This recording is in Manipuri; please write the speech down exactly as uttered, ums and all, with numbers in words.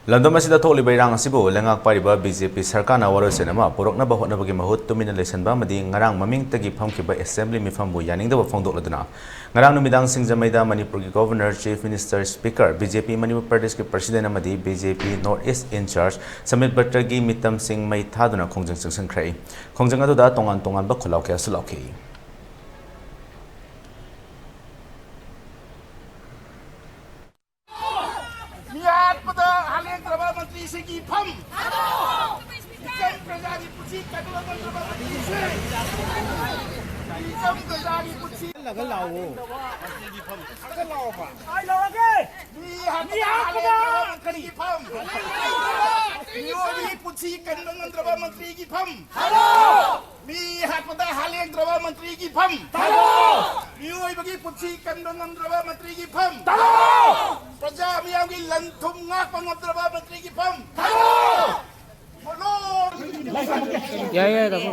ꯂꯝꯗꯝ ꯑꯁꯤꯗ ꯊꯣꯛꯂꯤꯕ ꯏꯔꯥꯡ ꯑꯁꯤꯕꯨ ꯂꯩꯉꯥꯛ ꯄꯥꯏꯔꯤꯕ ꯕꯤ ꯖꯦ ꯄꯤ ꯁꯔꯀꯥꯔꯅ ꯋꯥꯔꯣꯏꯁꯤꯟ ꯑꯃ ꯄꯨꯔꯛꯅꯕ ꯍꯣꯠꯅꯕꯒꯤ ꯃꯍꯨꯠ ꯇꯨꯃꯤꯟꯅ ꯂꯩꯁꯤꯟꯕ ꯑꯃꯗꯤ ꯉꯔꯥꯡ ꯃꯃꯤꯡꯇꯒꯤ ꯐꯝꯈꯤꯕ ꯑꯦꯁꯦꯝꯕ꯭ꯂꯤ ꯃꯤꯐꯝꯕꯨ ꯌꯥꯅꯤꯡꯗꯕ ꯐꯣꯡꯗꯣꯛꯂꯗꯨꯅ ꯉꯔꯥꯡ ꯅꯨꯃꯤꯗꯥꯡ ꯁꯤꯡꯖꯃꯩꯗ ꯃꯅꯤꯄꯨꯔꯒꯤ governor, chief minister, speaker, B J P Manipur ꯄ꯭ꯔꯗꯦꯁꯀꯤ ꯄ꯭ꯔꯁꯤꯗꯦꯟ ꯑꯃꯗꯤ B J P north east incharge Sambit ꯚꯠꯇꯒꯤ ꯃꯤꯇꯝꯁꯤꯡ ꯃꯩ ꯊꯥꯗꯨꯅ ꯈꯣꯡꯖꯪ ꯆꯪꯁꯤꯟꯈ꯭ꯔꯦ꯫ ꯈꯣꯡꯖꯪ ꯑꯗꯨꯗ ꯇꯣꯉꯥꯟ ꯇꯣꯉꯥꯟꯕ ꯈꯨꯜꯂꯥꯎ ꯀꯌꯥꯁꯨ ꯂꯥꯎꯈꯤ꯫ ꯃꯤ ꯍꯥꯠꯄꯗ ꯍꯥꯂꯦꯡꯗ꯭ꯔꯕ ꯃꯟꯇ꯭ꯔꯤꯁꯤꯒꯤ ꯐꯝ꯫ ꯏꯆꯝ ꯄ꯭ꯔꯖꯥꯒꯤ ꯄꯨꯟꯁꯤ ꯀꯟꯕ ꯉꯝꯗ꯭ꯔꯕ ꯃꯟꯇ꯭ꯔꯤꯁꯤ꯫ ꯏꯆꯝ ꯄ꯭ꯔꯖꯥꯒꯤ ꯄꯨꯟꯁꯤ ꯆꯠꯂꯒ ꯂꯥꯛꯑꯣ꯫ ꯃꯤ ꯍꯥꯠꯄꯗ ꯍꯥꯠꯄꯗ ꯍꯥꯂꯦꯡꯗ꯭ꯔꯕ ꯃꯟꯇ꯭ꯔꯤꯒꯤ ꯐꯝ꯫ ꯃꯤꯑꯣꯏꯕꯒꯤ ꯄꯨꯟꯁꯤ ꯀꯟꯕ ꯉꯝꯗ꯭ꯔꯕ ꯃꯟꯇ꯭ꯔꯤꯒꯤ ꯐꯝ꯫ ꯃꯤ ꯍꯥꯠꯄꯗ ꯍꯥꯂꯦꯡꯗ꯭ꯔꯕ ꯃꯟꯇ꯭ꯔꯤꯒꯤ ꯐꯝ꯫ ꯃꯤꯑꯣꯏꯕꯒꯤ ꯄꯨꯟꯁꯤ ꯀꯟꯕ ꯉꯝꯗ꯭ꯔꯕ ꯃꯟꯇ꯭ꯔꯤꯒꯤ ꯐꯝ꯫ ꯄ꯭ꯔꯖꯥ ꯃꯤꯌꯥꯝꯒꯤ ꯂꯟ ꯊꯨꯝ ꯉꯥꯛꯄ ꯉꯝꯗ꯭ꯔꯕ ꯃꯟꯇ꯭ꯔꯤꯒꯤ ꯐꯝ꯫ ꯊꯥꯗꯣꯛꯑꯣ! ꯌꯥꯏ, ꯌꯥꯏ, ꯇꯥꯃꯣ꯫